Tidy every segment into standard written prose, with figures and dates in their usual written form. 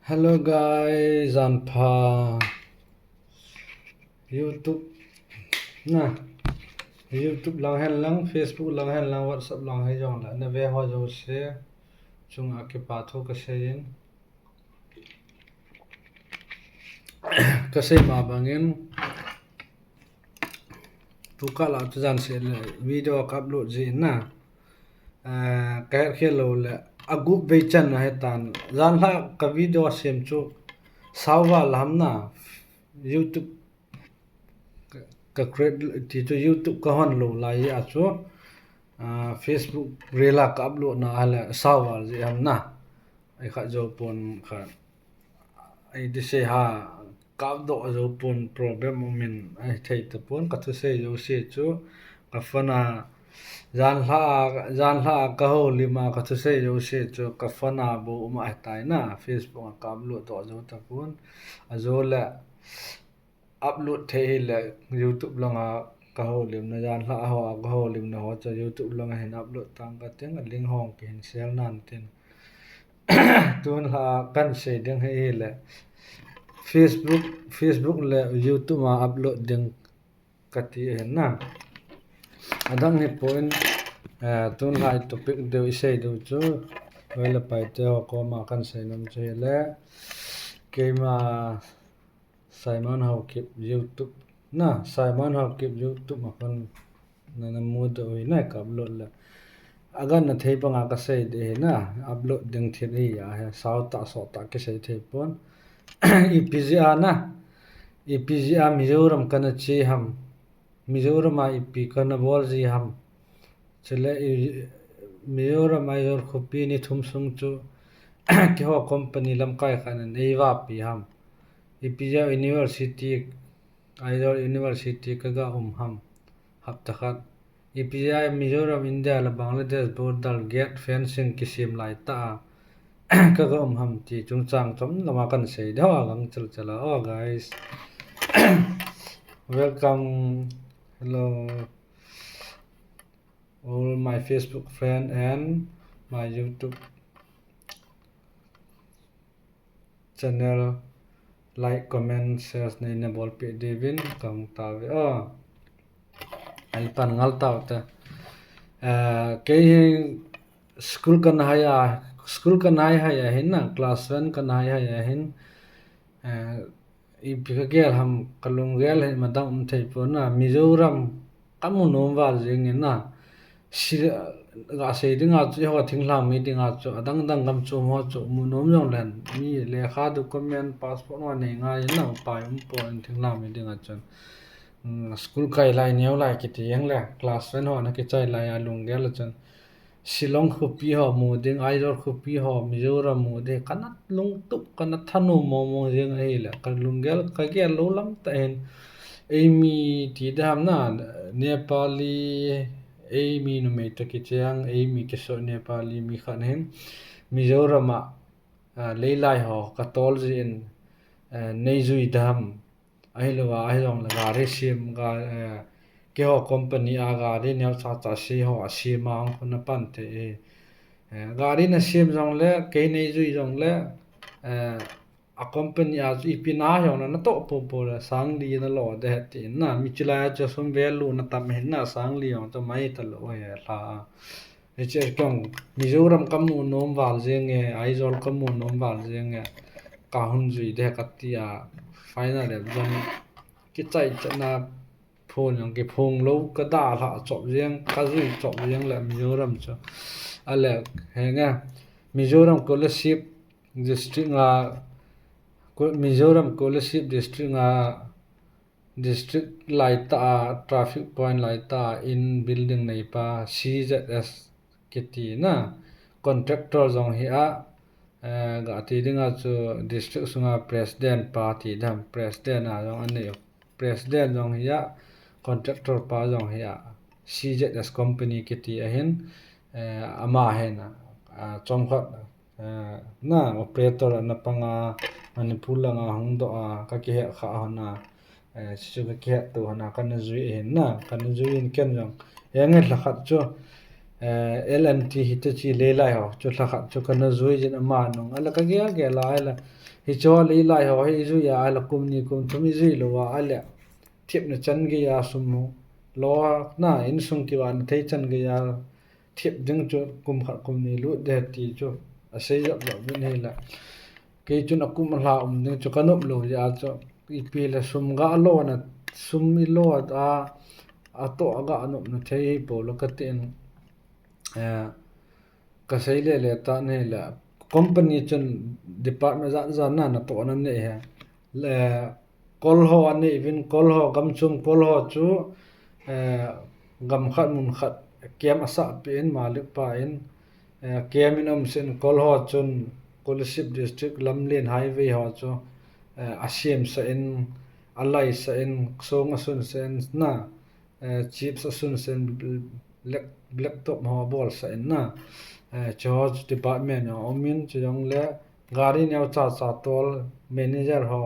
Hello guys, zanpha YouTube na YouTube lang hen lang, Facebook lang hen lang, WhatsApp lang hei zong la na ve ho zo se chungah ke pa tho ka sei in ka sei ma bangin Tukah lah cu zan seh le video ka upload zi na. Ka herh khel lo le a group vei can ah hetan zan hlah ka video siam cu sauva lam na YouTube ka create ti cu YouTube ka hon lo lai i a cu Facebook rel ah ka upload na ah le sauva zi ham na. Ai kha zo pon kha ai ti ha Kap dawh a zo pun problem um in ai thei te pun ka thusei zo si cu ka fon ah zanhla ah ka holim ah ka thusei zo si cu ka fon ah bu um ai tai na Facebook ah ka upload dawh zo te pun a zo le upload thei hi le YouTube lawngah ka holim na zanhla a ho ah ka holim na ho cu YouTube lawngah hin upload tang ka ting a ling hawng ki hin share nan tin. Tun hla ah kan sei ding hi le Facebook le YouTube ah upload ding ka ti hin na. A dang hi pawh in tun hla i topic deuh i sei deuh cu hawi le pai te hawikom ah kan sei nam cu hi le keimah Simon Haokip YouTube na Simon Haokip YouTube ah khan na mu deuh hi na ka upload le agan na thei bangah ka sei dih hi na upload ding thil hi ah he sau tah sawh tah ka sei thei pawn EPGA na EPGA Mizoram kan a chi ham Mizoram ah ipi kan a bol zi ham cule Mizoram Aizawl khuapi ni thum sung cu Keho company lamkai khan an ei va pi ham EPGA University Aizawl University ka ga um ham haptakhat EPI Mizoram India le Bangladesh border gate fencing ki sim lai ta ka ga um ham ti chungchang chom lama kan sei deuh a gang chal chala oh guys welcome hello all my Facebook friend and my YouTube channel like comment share nei na bol pe devin kang ta ve o ai pan ngal tau te kei hi school kan hai a school kan hai hai ah hin na class 1 kan hai hai ah hin i ka gel ham ka lungel hi madang um thei pawh na Mizoram kan mu nom wal zing in na Ga sei dingah cu hi thing mi dingah cu a dangdang kam cu maw cu mu nom zong len mi lehkha document passport ma nei ngai in nang pai um pawl in thing mi dingah cun school kai lai neu lai ki ti yang le class ven ho na ki chai lai a lung gel cun Shillong khuapi ho mu ding Aizawl khuapi ho Mizoram mu ding kanat lung tuk kanat thanu mo mo jing hei le kan lung gel ka gel lo lam ta hin Eimi ti dam na Nepali eimi nu mei ta ki chiang eimi ki so Nepali mi khan hin Mizoram ah leilai ho ka tol zi in nei zui dam ahilowa ahilong le gari sim ga ke ho company a gari neu cha cha si ho a sim a ang khun a pan te i gari na sim zong le ke nei zui zong le a company ah i pina hyong na na to po po la sang li na lo de ti na mi chilai cha sum ve lu na tam hin na sang li yong to mai ta lo he hla e che kyong Mizoram kam mu nom wal je nge Aizawl kam mu nom wal je nge ka hun zui de ka tia final le jong ki chai na phone yong ki phung lo ka da hla chop riang ka zui chop riang le Mizoram chu ale he nge Mizoram scholarship District nga Mizoram Kolasib District nga District Laita ah Traffic Point Laita ah inn building nei pa CZS ki ti na contractor zong hi ah ga ti ding ah cu district sungah President pa ti dam President ah zong an nei President zong hi ah contractor pa zong hi ah CZS company ki ti ahhin amah hen chongkhat Na operator na panga Manipur langa hung dawh a ka ke kha hona cucu ka ke tu hona kan zui hin na kan zui in ken zong enge thlakhat cu. L&T Hitachi lei lai ho chu thla khat chu ka na zui jin ama nung ala ka gel gel a ala hi chaw lei lai ho hi zui a ala kum ni kum thum i zui lo a ala thip na chan ge ya sum hu lo na in sung ki wa na thei chan ge ya thip ding chu kum khat kum ni lu de ti chu a sei zap zap vin hei la kei chun a kum hla um ding chu ka nup lo ya chu i pi la sum ga lo na sum i lo a a to ga anup na thei hi po lo ka tin ka sei le le ta nei la company chun department zan zan na na to na nei he le kawl ho an neih vin kawl ho gam chung kawl ho chu gam khat mun khat kem a sah pi in malik pa in kem in um sin kawl ho chun Kolasib district lamlen highway ho chu a siam sa in a lai sa in sawng a sun sa in na chips a sun sa in black top ho a bawl sa in na chu department a awm in chuyang le gari neu cha cha tawl manager ho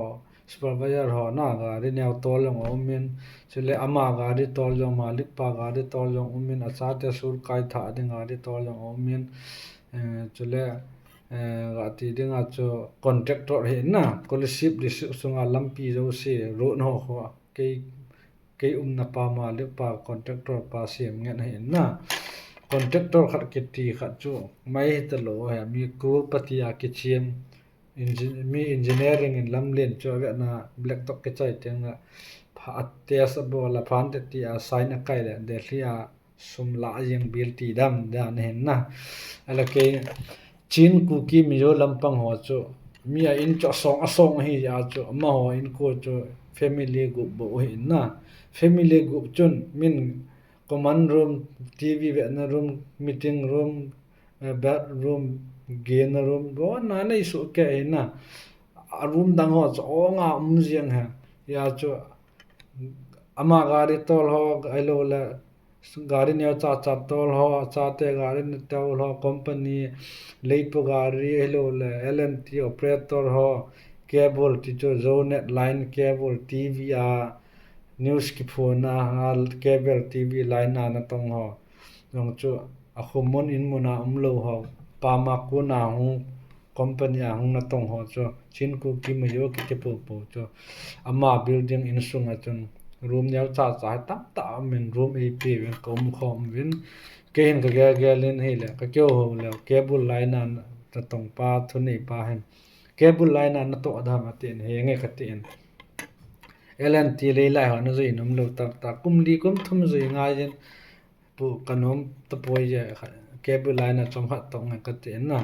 supervisor ho na gari neu tawl ang a awm in chule ama gari tawl zawng malik pa gari tawl zawng awm in a cha te sur kai thah ding gari tawl zawng awm in chule ah ti ding ah chu contractor hi na Kolasib district chungah lampi zo si road ho kho kei kei umnak pa malik pa contractor pa siam nget hi na contractor khat ki ti khat chu mai hi ta lo he mi crore pati ah ki chiam mi engineering in lam len chu a na black top ki chai tiang ah test a bol a phan te ti a sign a kai le Delhi ah sum la yeng bil ti dam dan hen na ala ke Chin Kuki Mizo lampang ho chu mi a in chu a sawng hi ya chu ama ho in ko chu family group bo hi na family group chun min common room TV ve na room meeting room bathroom ge na room bo na nei su ke hi na a room dang ho chu aw nga um ziang ha ya chu ama gari tawl ho ilo le gari neu cha cha tawl ho cha te gari ni tawl ho company leipu gari ilo le L&T operator ho cable ti chu zonet line cable TV a news ki phone a cable TV line a na tong ho yong chu a khumon in muna um lo ho pama ku na hu company a hung na tong ho chu chin ku ki ma yo ki te pu pu chu ama building in sung a chun room neu cha cha tam ta min room a p ven kom khom vin ke hin ka ge ge lin hi le ka kyo ho le cable line an ta tong pa thu nei pa hen cable line an na to adham atin he nge ka tin L&T lei lai ho na zui num lo tak ta kum li kum thum zui ngai jin pu kanom ta poi je cable line a chong hat tong ka ti na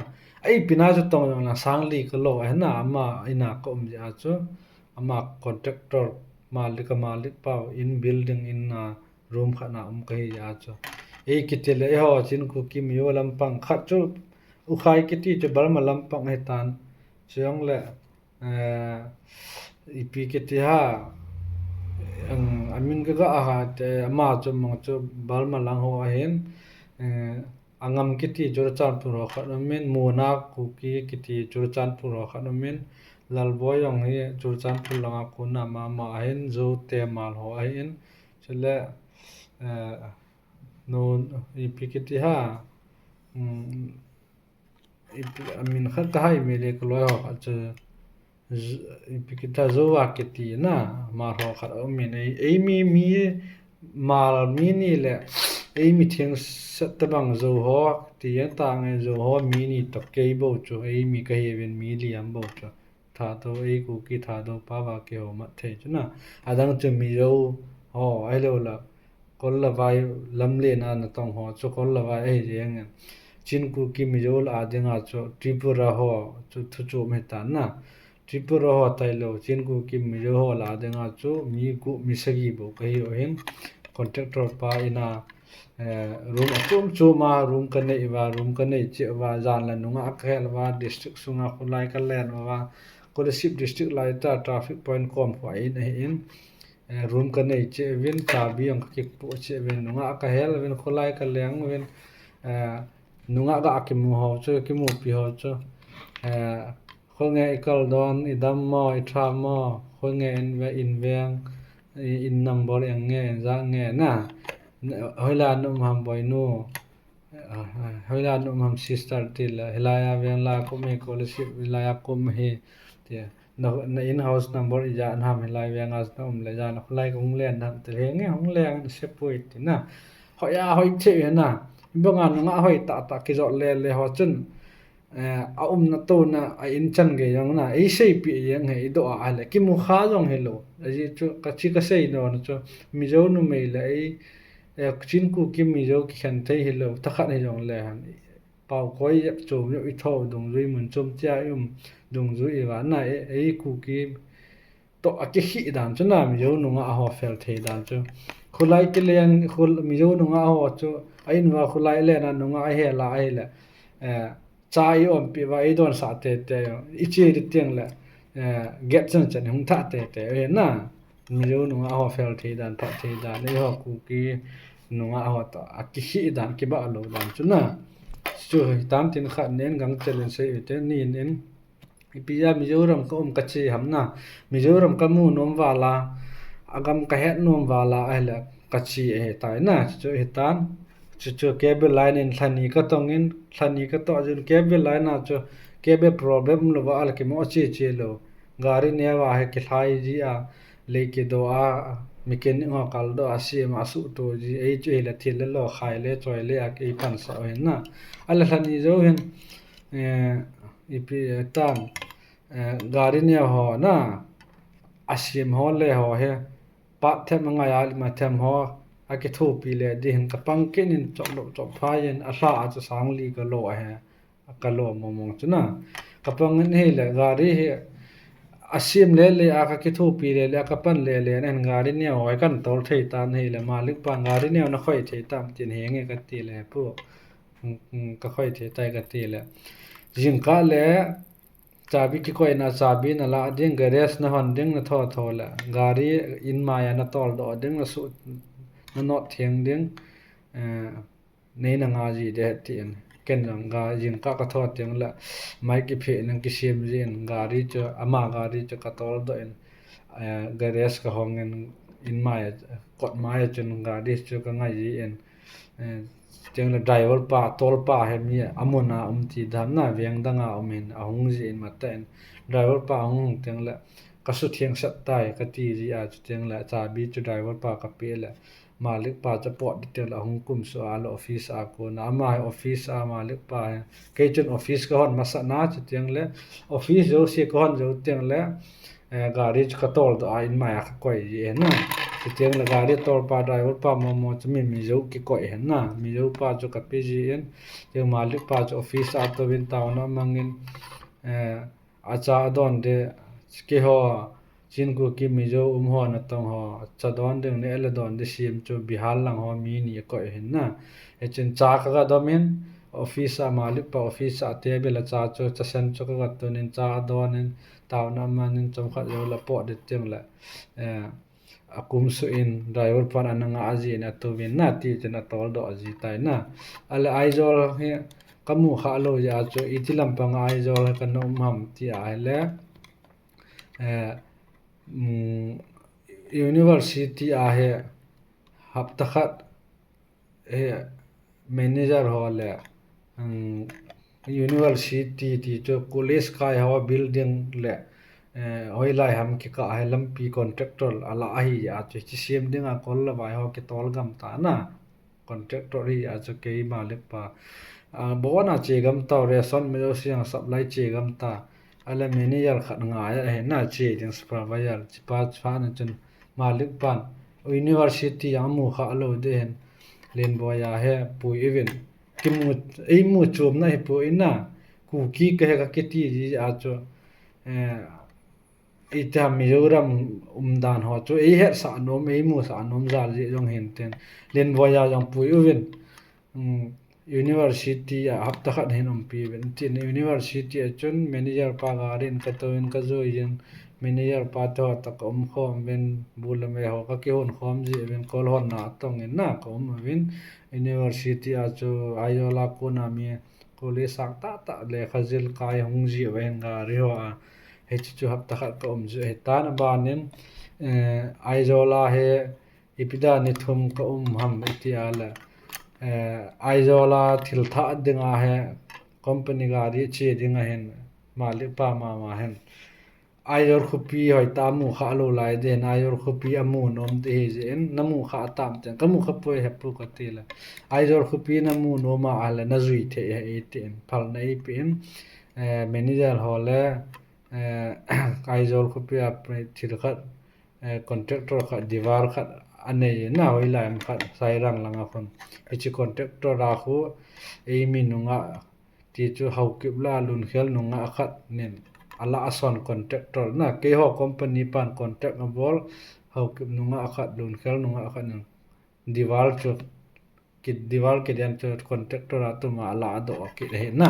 ai pina chu tong yong la sang li ka lo he na ama ina ka um ja chu ama contractor malik malik pau in building in na room kha na um kai ya chu ei ki te le ho chin ku kim yo lampang khat chu u khai ki ti chu barma lampang he tan chiang le ipi ki ti ha amin ka ga ha te ama chu mong chu barma lang ho a hin angam ki ti Churachandpur ho khat awmin Muna Kuki ki ti Churachandpur ho khat awmin Lalbawi ang hi Churachandpur langa kun a mama a hin Zote mal ho a hin chule nu ipi ki ti ha min khat ka hai mi le ka lawi ho kha chu zowa ki ti na mar ho khat a awm in ei mi mi mal mi ni le ei mi thiang set te bang zo ho ti ang ta nge zo ho mi ni tok kei bo chu ei mi ka hi ven mi liam bo chu tha to ei ku ki tha do pa wa ke ho ma thei chu na a dang chu mi zo ho ai lo la kawl la vai lam len a na tong ho chu kawl la vai ei reng en chin ku ki mizo la a ding a chu tripura ho chu thu chu me ta na tripura ho tai lo chin ku ki mizo ho la ding a chu mi ku mi sagi bo ka hi o hin contractor pa ina room a chum chum a room ka nei wa room ka nei che wa zan la nunga a khel wa district sunga khulai ka len wa Kolasib district lai ta traffic point kom ho in a hi in room ka nei che vin chabi ang ka kik pawh che vin nunga ka hel vin khawlai ka leng vin nunga ka a ki mu ho chu ki mu pi ho chu khaw nge i kal dawn i dam maw i tha maw khaw nge in in veng in number eng nge engzah nge na hawilai an awm ham bawinu. Hawila an um ham sister ti le helai ah veng la kum hi scholarship helai ah kum hi ti na in house number i zah an ham helai veng ah na um le zah na khulai ka hung len ham ti he nge hung leng an si pui ti na hoi a hoi the na banga nunga hoi ta ta ki zawt le le ho chun a um na to na a in chan ge yang na ei sei pi yang he i do a le ki mu kha zong he lo aji chu ka chi ka sei no na chu mizo nu mei le ei chin ku ki mizo ki khan thei hi lo thakhat hi jong le han pau koi yep chum yo i tho dung zui mun chum chia um dung zui i wa na ei ku ki to a ki hi dan chu na mizo nunga a ho fel thei dan chu khulai ki leng khul mizo nunga a ho chu a in wa khulai le na nunga a he la a hi le cha i om pi wa i don sa te te i chi ri tiang le get chan chan hung tha te te e na mizo nunga a ho fel thei dan tha thei dan i ho ku ki nunga a ho to a ki hi dan ki ba lo dan chu na chu tam tin kha nen gang chelen sei te nin in Ipia Mizoram ka um ka chi ham na Mizoram ka mu nuam wala agam ka het nuam wala ai le ka chi e tai na chu hitan chu chu cable line in thlani ka tong in thlani ka to jun cable line a chu cable problem lo wa al ki mo chi chi lo gari ne wa he ki thlai ji a le ki do a mechanic ho kal do a sim a su to ji ei chu hi le thil le lo khai le choi le a ki pan sa hin na ala thlani zo hin tan gari nia haw na a siam haw le haw hi pah them a ngai a ma them haw a ke thu pi le ding ka pang ken in chok lo chok phai in a hla chu sang li ka lo he ka lo mo mong chu na ka pang in hei le gari hi a siam le le a ka ke thu pi le le ka pan le le an gari nia haw kan tol thei tan hei le malik pa gari nia na khoi thei tam tin he nge ka ti le pu ka khoi thei tai ka ti le zingka le chabi ki koi na chabi na la ding garage na hon ding na tho tho le gari in maya na tol do ding na su na not thiang ding nei na nga ji de ti en ken lang ga jingka ka tho tiang la mai ki phe nang ki sim jin gari chu ama gari chu ka tol do in garage ka hong in in maya kot maya chun gari chu ka ngai ji en Tiang le driver pa tawl pa he mi amun ah um ti dam na veng dang ah um in a hung zi in ma ta in driver pa hung hung tiang le ka su thiang sat tai ka ti zi ah cu tiang le chabi cu driver pa ka pe le malik pa cu pawt tiang le a hung kum su ah le office ah kun amah hi office ah malik pa hi kei cun office ka hon hmasa na cu tiang le office zo si ka hon zo tiang le gari cu ka tawl dawh ah inn hmai ah ka koi i na cutiang le gari tawl pa driver pa maw cu mi mizo ki koi hen na mizo pa cu ka pi in tiang malik pa cu office ah to in town ah mang in a ca a don de ki ho cinku ki mizo um ho na tong ho ca don ding ne ele don de sim cu bihal lang ho mi ni koi hen na echin ca ka ga dom in office ah malik pa office ah table a ca cu casen cu ka gat tun in ca a don in Taun ah man in cawmkhat lio le pawh dit tiang le a kum su in driver pan an nga azi in atu vin na ti cun a tawl dawh azi tai na. Ale Aizawl hi ka mu kha lo ya cu iti lampang Aizawl hi kan um ham ti ai le university ah hi haptakhat hi manager ho le University ti cu college kai ho building le hoi lai ham khi ka hi lampi contractor a la hi a cu ci siam ding ah kawl le vai ho ki tawl gam ta na contractor hi a cu keimah le pa bona che gam to ration meo siang supply che gam ta ale manager khat ngai a he na che ding supervisor chi pa fa na cun malik pan university amu kha alo de hen lenboya he pui even ki mu ei mu chum na hi pu ina kuki ka he ka kiti ji a chu ita Mizoram um dan ho chu ei her sa nom ei mu sa nom zal ji jong hen ten len boya jong pui uvin university a hapta khat hin um pi ben tin university a chun manager pa ga rin ka to in ka zui in manager pa to ta ka um khom ben bulame ho ka ki hun khom ji ben kol hon na tong in na ka um win University ah cu Aizawl ah kun ah mi college sang taktak le khazil kai hung zi ve nga rio ah hei cucu hapta khat ka um cu hei tan a ban in Aizawl ah he ipida nithum ka um ham iti ah le. Aizawla thil thah dingah he company gari chi dingah hin malik pa mama hin Aizawl khuapi hoi ta mu kha a lo lai den Aizawl khuapi a mu nom ti hi in na mu kha a tam ten ka mu kha puai he pu ka ti le Aizawl khuapi na mu nom ah le na zui the he i tiin phal na i piin manager ho le Aizawl khuapi ah thil khat contractor khat diwar khat a nei na hoi lai khat Sairang langa khun hi contractor a khu ei mi nunga Ti cu hokip la lunkhel nung ah a khat nin a lah a sawn contractor na keiho company pan contract a bawl hokip nung ah a khat lunkhel nung ah a khat ning diwal cu diwal kedian cu contractor ah tum ah a lah a dawh a ki he na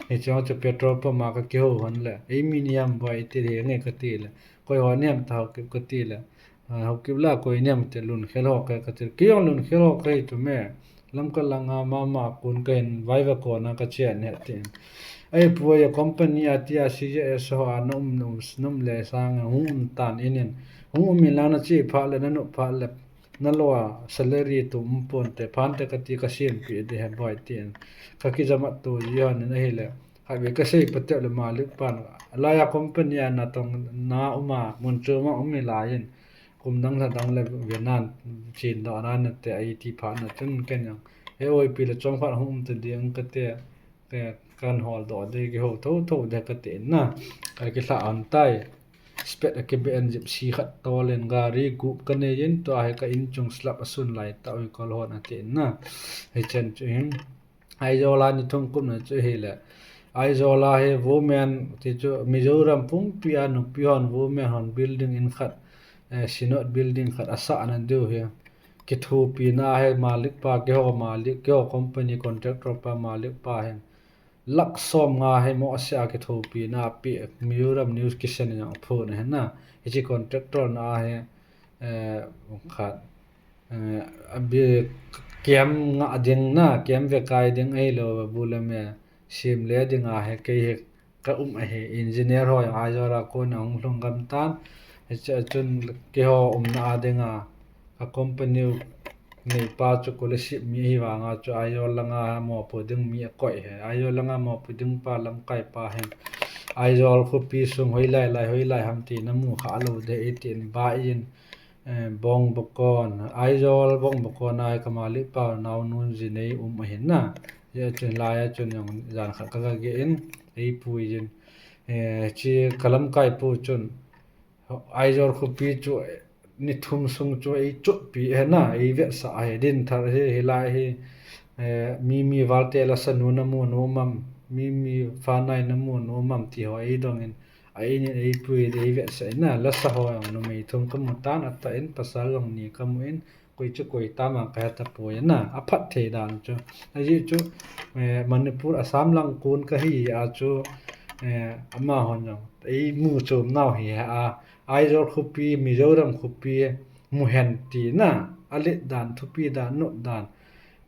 hi chung cu petrol pump ah ka kiho hon le ei mi niam buai ti he nge ka ti le koi ho niam ta hokip ka ti le Hokip la koi niam te lunkhel ho ka ka ti kiyong lunkhel ho kai tu me lamkal langa mama kun ka hin vaiva kona ka chia ne tin ai puai company atia CJS ho an um num num le sang hung tan inin hung um la na chi pha le na nu pha le na loa salary tu um pon te phan te ka ti ka sim pi de he boy tin ka ki jamat tu yon na hi le Habe ka sei pate le malik pan laya company a na tong na uma mun chu ma umi lain kum dang hla dang le Vietnam chin do na na te ai ti pha na chun ken yang he oi pi le chong phat hum te ding ka te ke kan hol do de ki ho tho tho de ka te na kai ki hla an tai spet a ke be an jip si khat to len gari gup ka ne yin to he ka in chung slap asun lai ta oi kol hon a te na he chen chu hin Aizawl ah nithum kum na cu hi le Aizawl ah hi women ti cu Mizoram pumpi ah nupi hon women hon building inn khat Synod building khat a sah na deuh hi kithu pin ah he malik pa keho malik keho company contractor pa malik pa hin laksawm nga he maw a si ah kithu pin ah pi Mizoram news kisen in a phu na hin na hi contractor na he khat Kiam ngah ding na kiam ve kai ding ei lo bu le me sim le ding ah he kei he ka um a hi engineer hawi Aizawl ah kun a hung hlung gam tan cun keho um na ding ah ka company nei pa cu kulasip mi hi wanga cu Aizawl langa maw pu ding mi a koih he Aizawl langa maw pu ding pa lam kai pa hin Aizawl khuapi sung hoi lai lai hoi lai ham ti na mu kha alo de i tin ba in Bawngbukawn, Aizawl Bawngbukawn ai ka mali pa nau nun zinei um a hin na. Ye chun lai a chun yong zan khat ka ge in ei pui jin chi kalam kai pu chun Aizawl khupi chu ni thum sung chu ei chu pi he na ei ve sa he din thar he hilai hi mi mi valte la sanu na mu nu mam mi mi fa nai na mu nu mam ti ho ei dong in A inn in ei pui in ei ve seh na la sahaw ang nu mei thum ka mu tan a ta in pasal long ni ka mu in koi cu koi tam ang ka ta puai na a phat thei dan cu azi cu Manipur Assam lang kun ka hi a cu ama hon yong ei mu chum nau hi a Aizawl khupi Mizoram khupi muhen ti na alit dan thupi dan nu dan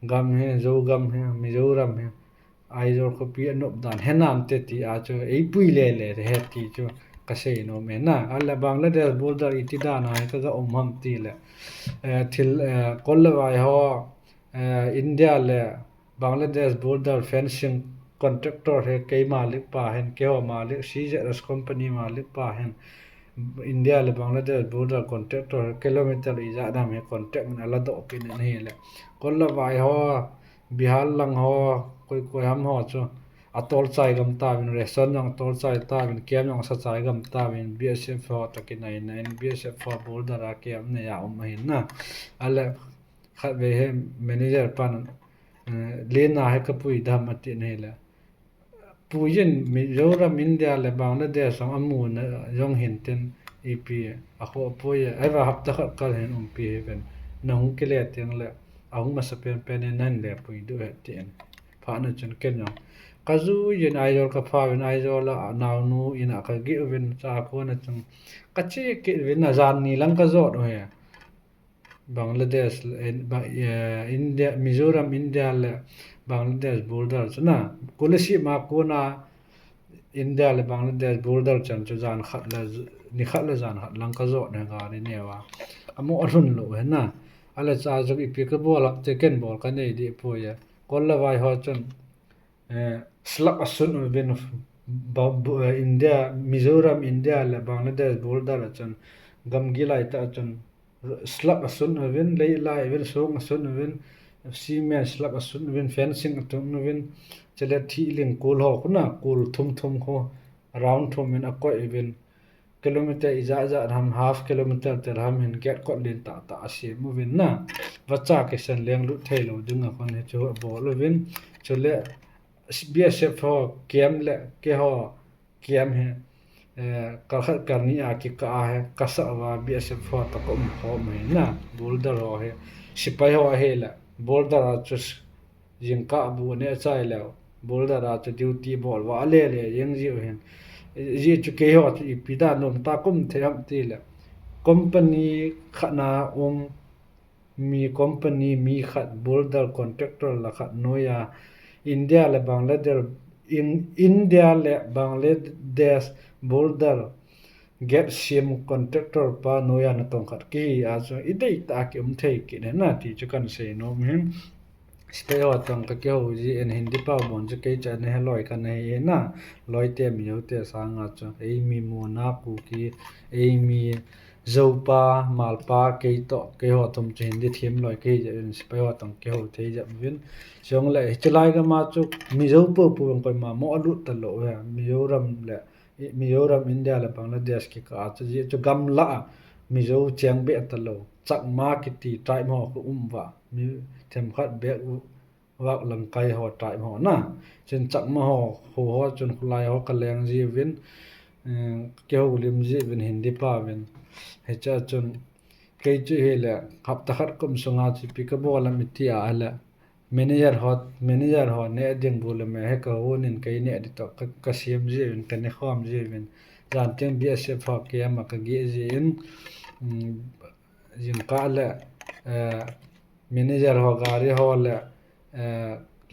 gam he zo gam he Mizoram he Aizawl khuapi a nuamh dan henam te ti ahcun eipui le le he ti cu ka sei nuam men na. Ale Bangladesh border i ti dan ah ka ga um ham ti le thil kawl le vai ho India le Bangladesh border fencing contractor he keimah lik pa hen keho malik CZS company malik pa hen India le Bangladesh border contractor kilometer i zah dam he contract in ala dawh pin an hi le kawl le vai ho Bihar lang ho koi ham ho cu a tawlcai gam ta in ration zong tawlcai ta in kiam zong sacai gam ta in BSF ho takin ai na in BSF ho border ah kiam nei ah um ahin na ale khat ve he manager pan lena he ka pui dam ati nei le puyin Mizoram India le Bangladesh zong amu na zong hin tin EP a ho pui ai va hapta khat kal hin um pi he ven na hung kile tiang le a hung masa pen pen in nan le pui du he tiin pha na chun ken yong ka zu yin Aizawl ka pha vin Aizawl a nau nu in a ka gi vin cha ko na chung ka chi ki vin na zan ni lang ka zawt he Bangladesh India Mizoram India le Bangladesh border cu na Kolasib ma kuna India le Bangladesh border chan cu zan khat le ni khat le zan khat lang ka zawt he gari ne wa amu a hlun lo he na. A le cha chu i pi ka ball ah te ken ball ka nei dih pui a. Kawl le vai ho cun slap a sunh vin India Mizoram India le Bangladesh border ahcun gamgi lai te ahcun slap a sunh vin lei lai vin sung a sunh vin cement slap a sunh vin fencing a tung vin cale thih ling kul ho kuna kul thum thum khu round thum in a koih vin kilometer i zahzah ram half kilometer te ram hin get kot len ta ta a si mu vin na vacha ke san leng lut thei lo ding a kon he chu bol vin chule BSF ho kem le ke ho kem he kalkhat karni a ki ka he kasa wa BSF ho ta ko um kho mai na border ho he sipai ho he la border a chu jingka bu ne chai lo border a chu duty bol wa le le yeng ji hin ji chu ke ho chu ipida nom ta kum the ham ti le company khana um mi company mi khat border contractor la khat noya India le Bangladesh in India le Bangladesh border gate siam contractor pa noya na tong khat ki a chu idei ta ki um thei ki ne na ti chu kan sei nom hin Sipai ho tang ka ke ho ji en Hindi pa bon chu kei cha ne loi ka nei e na loi te mi ho te sanga chu ei mi mu na ku ki ei mi zo pa mal pa kei to kei ho thum chu Hindi thiam loi kei ja en sipai ho tang ke ho thei ja vin chong le chalai ga ma chu Mizo pu pu ang koi ma mo alu ta lo ya Mizoram le Mizoram India le Bangladesh ki ka chu ji chu gam la Mizo cheng be ta lo chakma ki ti tribe ho ku um wa mi thenkhat bek vak langkai ho tribe ho na chin chakma ho hu ho chun khulai ho ka leng ji vin ke ho lim ji vin Hindi pa vin he cha chun kei chu hi le hapta khat kum sunga chi pi ka bol ami ti a le manager ho manager ho ne ding bu le me he ka hu nin kei ne di to ka siam ji vin ka ne khom ji vin zan tiang BSF ho ke ma ka gi ji in zingka le manager ho gari ho le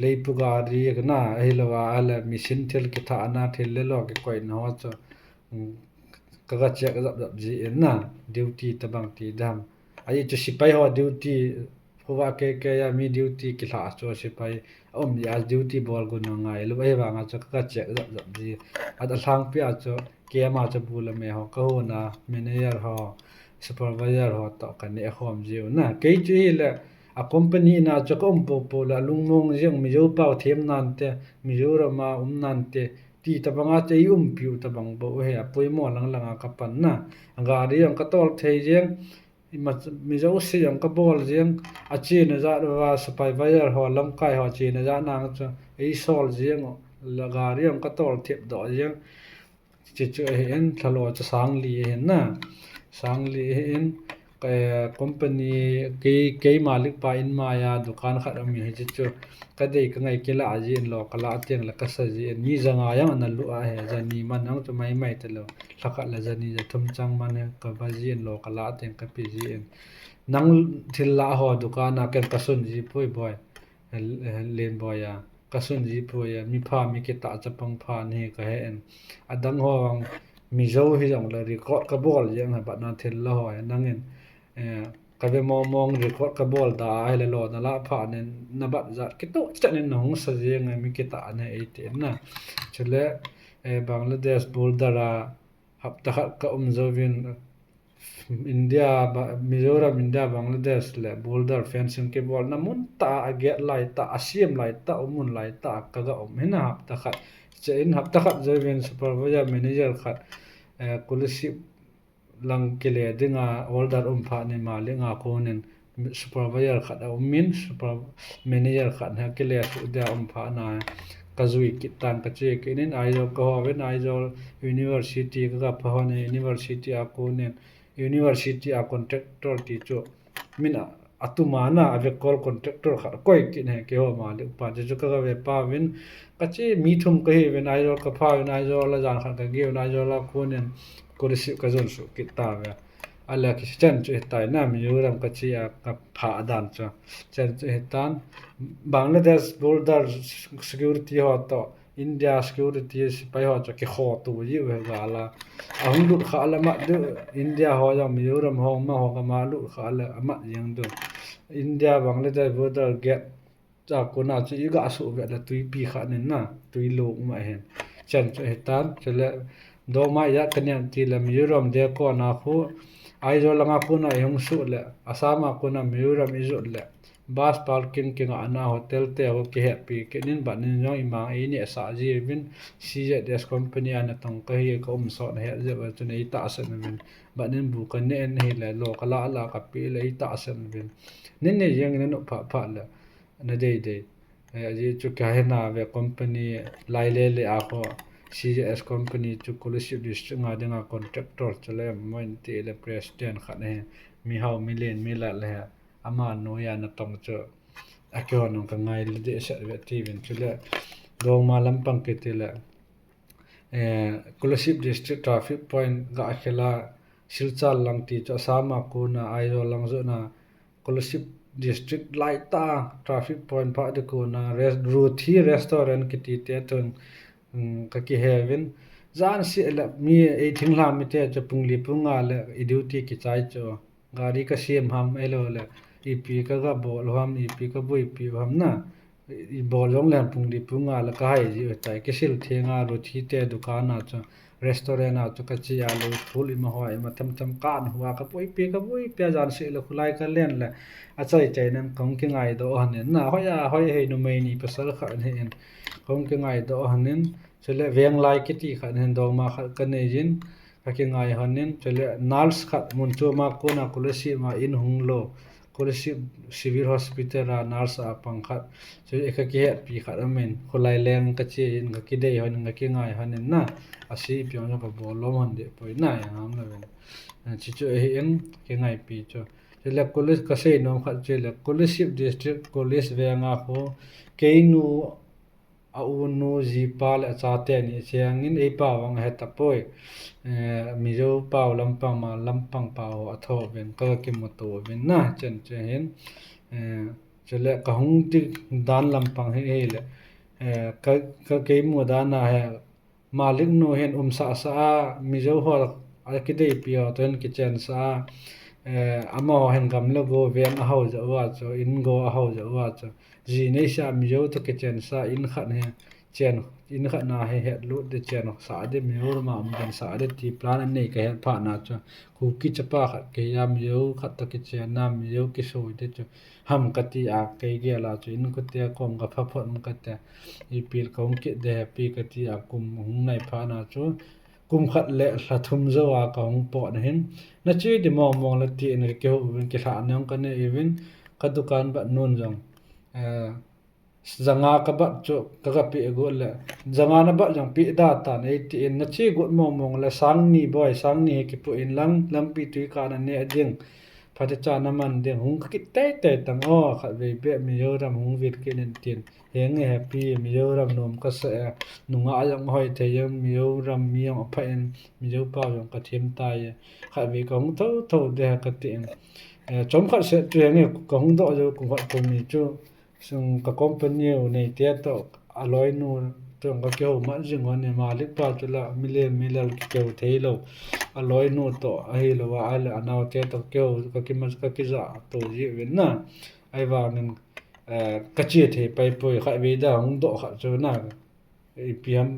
leipu gari na hilowa le machine thil ki tha na thil le lo ki koi na ho chu ka ga check zap zap ji in na duty ta bang ti dam ai chu sipai ho duty huwa ke ke ya mi duty ki hla chu sipai om ya duty bol gun ngai lo ai wanga chu ka ga check zap zap ji ad hlang pi a chu kema chu bu la me ho ka hu na manager ho supervisor ho to kan ne khom ji na kei chu hi le a company na chu ka um po po la lungmong jeng Mizo pau them nan te Mizoram a um nan te ti ta banga chei um piu ta bang bo he a pawimawh lang lang a ka pan na gari ang ka tawl thei jeng Mizo si ang ka bawl jeng a chin a zah wa supervisor ho lamkai ho chin a zah nang chu ei sawl jeng gari ang ka tawl thep dawh jeng chi chu hei in thlalaw chu sangli a hin na sangli hi in company kei kei malik pa in maia dukan khat awm hi chi chu ka dei ka ngei kila a zin law ka la tiang le ka sa zin mi zanga yang an lu a he zani man ang chu mai mai te lo thlakhat le zani za thum chang man he ka va zin law ka la tiang ka pi zin nang thil la haw dukan a ken ka sun ji pui boy len boy a ka sun ji pui a mi pha mi ke ta chapang pha ni ka he en adang ho ang Mizo hi jong le record ka bol jeng ha bat na thil la ho nangin ka ve mong mong record ka bol da ai le lo na la pha nen na bat zat ki to chanin na hung sa jeng mi ke ta ne ei te na chule Bangladesh border a hapta khat ka um zovin India Mizoram India Bangladesh le border fencing ke bol na mun ta a gate lai ta a siam lai ta umun lai ta ka ga um hina hapta khat che in hapta khat zovin supervisor manager khat kulisip lang kile dinga order um pha ni ma le nga ko nin supervisor khat a umin super manager khat ha kile su da um pha na ka zui ki tan ka che ke nin Aizawl ka ho ven Aizawl University ka ka pha ne University a ko nen University a contractor ti chu min atuma na ave call contractor khat koi ki ne ke ho ma le pa chu ka ve pa vin ka chi mi thum ka hi ven Aizawl ka pha ven Aizawl la zan khat ka gi ven Aizawl la ko nen scholarship ka zon su ki ta ve ala ki chan chu tai na Mizoram ka chi a ka pha dan chu chan chu hetan Bangladesh border security ho to India security sipai ho chu ki khaw tu yi ve ga la a hung lut kha la ma du India ho yang Mizoram ho ma ho ka ma lut kha la ama yang du India Bangladesh border gate cha kuna chu i ga su ve la tui pi kha nin na tui luk ma hen chen chu hetan chule doma ya kaniam ti la Mizoram de ko na khu Aizawl anga kuna i hung su le Assam a kuna Mizoram i zut le Bus parking ki ngah na hotel te ho ki heh pi kenin bat nin zong i mang ei nih a sah zi vin CZS company ah na tong ka hi ka um sawh na herh zeuh ahcun ei tah san vin bat nin bu ka nih an hi le law ka lah la ka pi le ei tah san vin nin nih yang in an uh phah phah le na dei dei azi cu ka he na ve company lai le le a ho CZS company cu Kolasib district nga ding ah contractor cu le moin ti le president khat he mi hau mi len mi la le Amah nuya na tong cu a kio nung ka ngai le deh set ve ti vin cu le Dawngma lampang ke ti le Kolasib District Traffic Point ga akhela Silchar lang ti cu Assam ah ku na Aizawl lang zu na Kolasib District lai ta traffic point pha de ku na Ruthi restaurant ki ti te thun ka ki he vin zan si le mi ei thing hla mi te chu pungli punga le i duty ki chai chu Gari ka siam ham elo le ipi ka ga bol ham ipi ka buaipi ham na i bol zong le pung li pung nga le ka hai ji tai ke sil the nga ru thi te dukan ah chu restaurant ah chu ka chi a lo thul ima hoi ima tham tham kan huwa ka pui pi ka pui pi zan si le khulai ka len le a chai chai nan kong ki ngai do hanin na hoi a hoi hei nu mei ni pasal kha hin kong ki ngai do hanin chule veng lai ki ti kha hin do ma kha ka nei jin Ka ke ngai hanin chule nurse khat mun chu ma kuna Kolasib ma inn hung lo Kolasib Civil Hospital ah nurse ah pang khat chu ka ke pi khat amin khulai leng ka chi in ka ki dei hanin ka ki ngai hanin na asi piang ka bolom han de poi na yang ham lo chi chu hi in ke ngai pi chu chule college ka sei nom khat chule Kolasib District College venga kho keinu A unu Zipa le a cate nih sianginn ei pau ang a het a pawi. Mizo pau lampang ma lampang pau a thawh ven ka ki mawtaw ven na cen cu hin cule ka hung ti dan lampang hi hei le ka ka keimu dan ah he malik nu hin um sah sah ah Mizo holh a ki dei pi ah cun ki cen sah ah amaw hin gam le go veng a ho zoh ah cu inn go a ho zoh ah cu Zi nei sia Mizo tu ke chen sa inn khat he chen inn khat na he het lut de chen sa de Mizo ma um den sa de ti plan an nei ka het pha na chu khu ki chapa khat ke ya Mizo khat to ke chen na Mizo ki soi de chu ham ka ti a ke ge la chu in ku te kom ka pha phot ka te i pil kong ki de pi ka ti a kum hung nai pha na chu kum khat le hla thum zo a ka hung pawh na hin na chi di mong mong la ti in ke hu vin ke hla nong ka ne even ka dukan ba nun jong zanga ka bat chu ka ka pi gu le zanga na bat jong pi da ta nei ti in na chi gut mong mong le sang ni boy sang ni ki pu in lang lampi tui ka na ne ading phate cha na man ding hung ki te te tang o khat ve be mi yo ram hung vit ke nen tin Heng nge happy Mizoram nuam ka sa e nunga a yang hoi thei e Mizoram mi ang a phaih in Mizo pa yong ka thiam tai e khat ve ka hung tho tho de ka ti in chom khat se tu nge ka hung do jo kum khat kum mi chu sung ka company u nei te to a loi nu tong ka keu ma jing hon e malik pa chu la mile milal ki keu thei lo a loi nu to a hi lo wa a le anau te to keu ka ki ma ka ki za to ji vin na ai wangin ka chi thei pai pui kha ve da hung do kha chu na i piam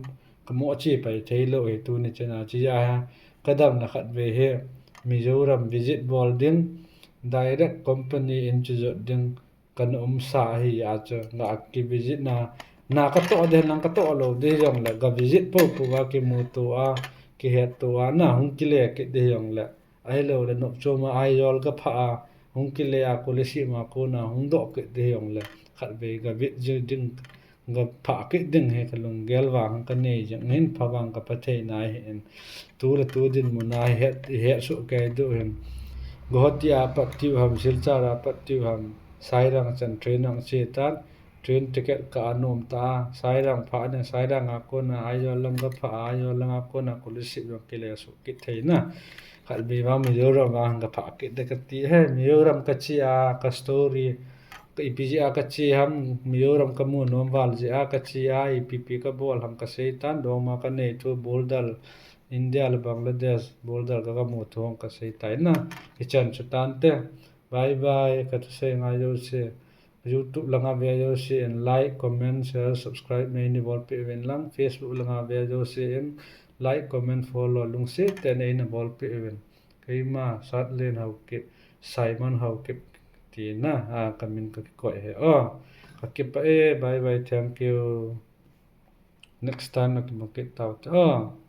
ka mo chi pai thei lo he tu ni chana chi ya ha ka dam na khat ve he Mizoram visit bol ding direct company in chu zot ding kan um sa hi ya chu nga ki visit na na ka to de nang ka to lo de yong la ga visit po pu wa ki mu tu a ki het tu a na hung ki le ki de yong la Ai lo le nok chom a Aizawl ka phah a hung ki le a Kolasib ma ko na hung dawh ke te yong le khat ve ga vit je ding ga phah ke ding he ka lung gel wang ka nei jang hin phawang ka pathei nai hin tu le tu din mu nai het he su ke du hin Guwahati a pat tiu ham Silchar a pat tiu ham Sairang chan train ang che tan train ticket ka anom ta Sairang phah ne Sairang a ko na Aizawl lam ka phah Aizawl lam a ko na Kolasib lam ke le su ki thei na khat bi ma Mizoram a ka phah ki de ka ti he Mizoram ka chi a ka story ka IPG a ka chi ham Mizoram ka mu nom wal ji a ka chi a IPP ka bol ham ka sei tan dong ma ka nei thu border India le Bangladesh border ka ka mu thong ka sei tai na i chan chu tan te. Bye bye ka thusei ngai zo si. Youtube langa ve zo si in like, comment, share, subscribe nei ni bol pe ven lang. Facebook langa ve zo si in like, comment, follow lungsi te nei na bol pe ven. Keima Satlen Haokip Simon Haokip ti na a kamin ka koi he o. Ka kipa e bye bye thank you. Next time na ki makit tau te o.